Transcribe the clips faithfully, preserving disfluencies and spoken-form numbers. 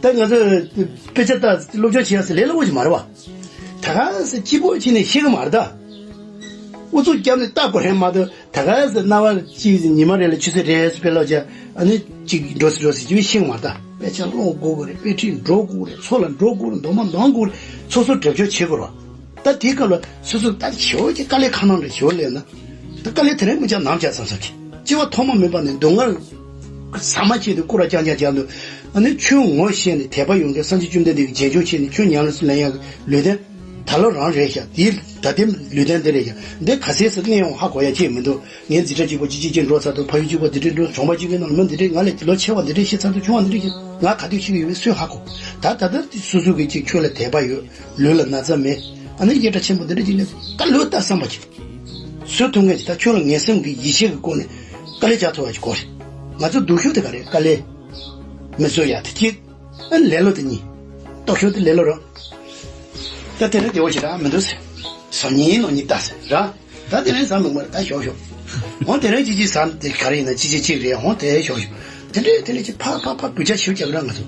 ད་ང་ཚོ་དཔེ་ཆ་ལྟ་སློབ་སྦྱོང་བྱེད་ཡག་ཟེར་ལས་སླ་པོ་ཞིག་མ་རེད་བ། ད་ག་ཟེ་སྐྱིད་པོ་བྱས་ནས་ཤེས་གི་མ་རེད་ད། ཨུ་ཚུགས་བརྒྱབ་ནས་ལྟ་དགོས་རེད་མ་གཏོགས་ད་ག་ཟེ་རྣ་བ་གཅིག་ཉི་མ་རེ་ལ་ཆུ་ཚོད་རེ་ཟེ་དཔེ་ཀློག་བྱས་ཨ་ནི་གཅིག་འགྲོ་ཟེ་འགྲོ་ཟེ་ཅི་བས་ཤེས་གི་མ་རེད་ད། དཔེ་ཆ་ཀློག་དགོས་གི་རེད། དཔེ་ཁྲིད་འགྲོ་དགོས་གི་རེད། ཚོ་ལ་འགྲོ་དགོས་རེད། མདོ་མ་འདོན་དགོས་རེད། སོ་སོ་གྲབས་སྐྱོར་བྱེད་དགོས་རེད་བ། ད་དེའི་སྐབས་ལ་སོ་སོ་ད་ཞེ་པོ་ཅིག་དཀའ་ལས་ཁག་ནང་རེ་ཞེ་པོ་སླེབས་ན། ད་དཀའ་ལས་དེ་རིང་མི་བྱ་ནམ་བྱ་བསམ་བསམ་གྱི། སྐྱེ་བ་ཐོག་མ་མེད་པ་ནས་སྡུག་བསྔལ་ཟ་མ་བྱས་ཏེ་སྐུ་ར་རྐྱང་རྐྱང་རྐྱང་འདུག་ཨ་ནི་ཆོས་ངོ་ཤེས་ནས་དད་པ་ཡོད་མཁན་སངས་རྒྱས་བཅོམ་ལྡན་འདས་ཀྱི་རྗེས་འཇུག་བྱས་ནས་ཆོས་ཉམས་ལེན་སུ་ལེན་ཡག་གི་ལུས་རྟེན་ད་ལོ་རང་རེད་ཤག་དེའི་ད་ལྟའི་ལུས་རྟེན་འདི་རེད་ཤག་འདི་ག་ཚད་སུ་གནས་ཡོང་ཧ་གོ་ཡ་ཅིག་མི་འདུག་ངའི་འཛིན་གྲྭ་གཅིག་པོ་གཅིག་གཅིག་གཅིག་འགྲོ་ཚར་འདུག་ཕ་ཡུལ་གཅིག་པོ་འདི་འདྲས་འགྲོ། གྲོང་པ་གཅིག་གི་ནང་ལ་མི་འདི་འདྲས། ང་ལས་ལོ་ཆེ་བ་འདི་འདྲས་ཤི་ཚར་འདུག་ཆུང་བ་འདི་འདྲས་ཤི། ང་ག་དུས་ཤི་གི་ཡོད་པའི་སུས་ཧ་གོ། ད་ད་ལྟ་སོ་སོ་གི་ཅིག་ཆོས་ལ་དད་པ་ཡོད། ལུས་ལ་ན་ཚ་མེད། ཨ་ནི་སྐད་གྲགས་ཆེན་པོ་འདི་འདྲ་ཅིག་ནས་ད་ལོས་ལྟ་བསམ་པ་ཅིག་བཟོ་ཐུབ་མཁན་ཅིག་ད་ཁྱོད་ལ་ངན་སེམས་ཀྱི་ཡིད་ཆེས་ཀྱི་སྒོ་ནས་དཀའ་ལས་རྒྱག་ཐུབ་པ་ཅིག་དགོས་རེད། ང་ཚོ་སྡུག་ཤོས་དེ་ག་རེད། དཀའ་ལས་མི་བཟོ་ཡ་དེ་གཅིག་ཨ་ནི་ལེ་ལོ་དེ་གཉིས། སྟོབས་ཤོས་དེ་ལེ་ལོ་རེད། ད་དེ་རིང་བདེ་བོ་ཞིག་རག་མི་འདུག་ཟེར། སང་ཉིན་ནང་ཉིན་ལྟ་ཟེར་ར། ད་དེ་རིང་ཟ་མི་དགོས་ད་ཞོག་ཞོག་འོ་དེ་རིང་ཅི་ཅི་ཟ་དེ་ག་རེ་ཡིན་ན་ཅི་ཅི་གཅིག་རེད། འོ་དེ་ཞོག་ཞོག་དེ་འདྲས་དེ་འདྲས་ཅིག་ཕར་ཕར་ཕར་བུ་ཆ་ཞིག་རྒྱག་ར་ང་ཚོ།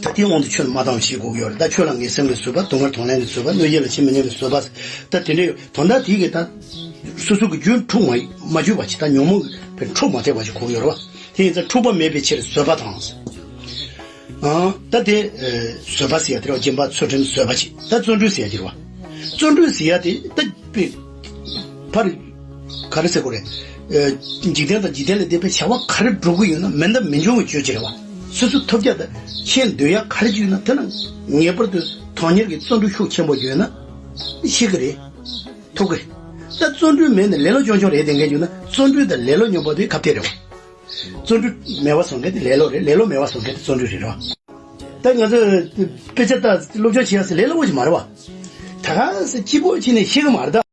ད་དེའི་དབང་དུ་ཆོས་ལ་མ་བཏང་བ་ཞིག་དགོས་ཀྱི་ཡོད་རེད། ད་ཆོས་ལ་ངན་སེམས་ཀྱི་བཟོད་པ། སྡུག་བསྔལ་གདོང་ལེན་གྱི་བཟོད་པ། གནོད་བྱེད་ལ་ཇི་མི་སྙམ་པའི་བཟོད་པ། ད་དེ་འདྲས་ཡོད། དོན་དག་དེ་གི་ད་སོ་སོ་གི་རྒྱུད་འཁྲུག་མ་མ་གྱུར་པ་ཞིག་ད་ཉོན་མོངས་ཀྱི་འཁྲུག་མ་ཐེབས་པ་ཞིག་དགོས་ཀྱི་ཡོད་རེད་བ། དེ་ཡིན་ཙང་འཁྲུག་པ་མེད་པའི་ཕྱིར་བཟོད་པ་དང་། ཨང་། ད་དེ་བཟོད་པ་ཟེར་ཡ་དེ་རེད་བ། སྦྱིན་པ་ཚུལ་ཁྲིམས་བཟོད་པ་བྱེད། ད་བརྩོན་འགྲུས་ཟེར་ཡ་དེ་རེད་བ། བརྩོན་འགྲུས་ཟེར་ཡ་དེ་ད་དཔེ་ཕར་ག་རེ་ཟེར་དགོས་རེད། འཇིག་རྟེན་དང་འཇིག་རྟེན་ལས་འདས་པའི་བྱ་བ་ག་རེ་སྒྲུབ་ཀྱི་ཡོད་ན་མེད་འདའ་མི་འབྱུང་བའི་རྒྱུ་ཅིག་རེད་བ། སོ་སོ་ཐོབ་རྒྱ་དང་ཁྱེད་འདོད་ཡ་ག་རེ་ཅིག་ཡོད་ན་དེ་ལ་ངེས་པར་དུ་དོན་གཉེར་གྱི་བརྩོན་འགྲུས་ཤུགས་ཆེན་པོ་ཡོད་ན་ཤེས་ཀྱི་རེད། ཐུབ་ཀྱི་རེད། ད་བརྩོན་འགྲུས་མེད་ནས་ལེ་ལོ་རྐྱང་རྐྱང་རེད་བསྡད་མཁན་ཡོད་ན་བརྩོན་འགྲུས་དང་ལེ་ལོ་མཉམ་པ་དེ་ཁ་གཏད་རེད་བ། བརྩོན་འགྲུས་མེད་པ་བཟོ་མཁན་དེ་ལེ་ལོ་རེད། ལེ་ལོ་མེད་པ་བཟོ་མཁན་དེ་བརྩོན་འགྲུས་རེད་རོ། ད་ང་ཚོ་དཔེ་ཆ་ལྟ་སློབ་སྦྱོང་བྱེད་ཡག་ཟེར་ལས་སླ་པོ་ཞིག་མ་རེད་བ། ད་ག་ཟེ་སྐྱིད་པོ་བྱས་ནས་ཤེས་གི་མ་རེད་ད།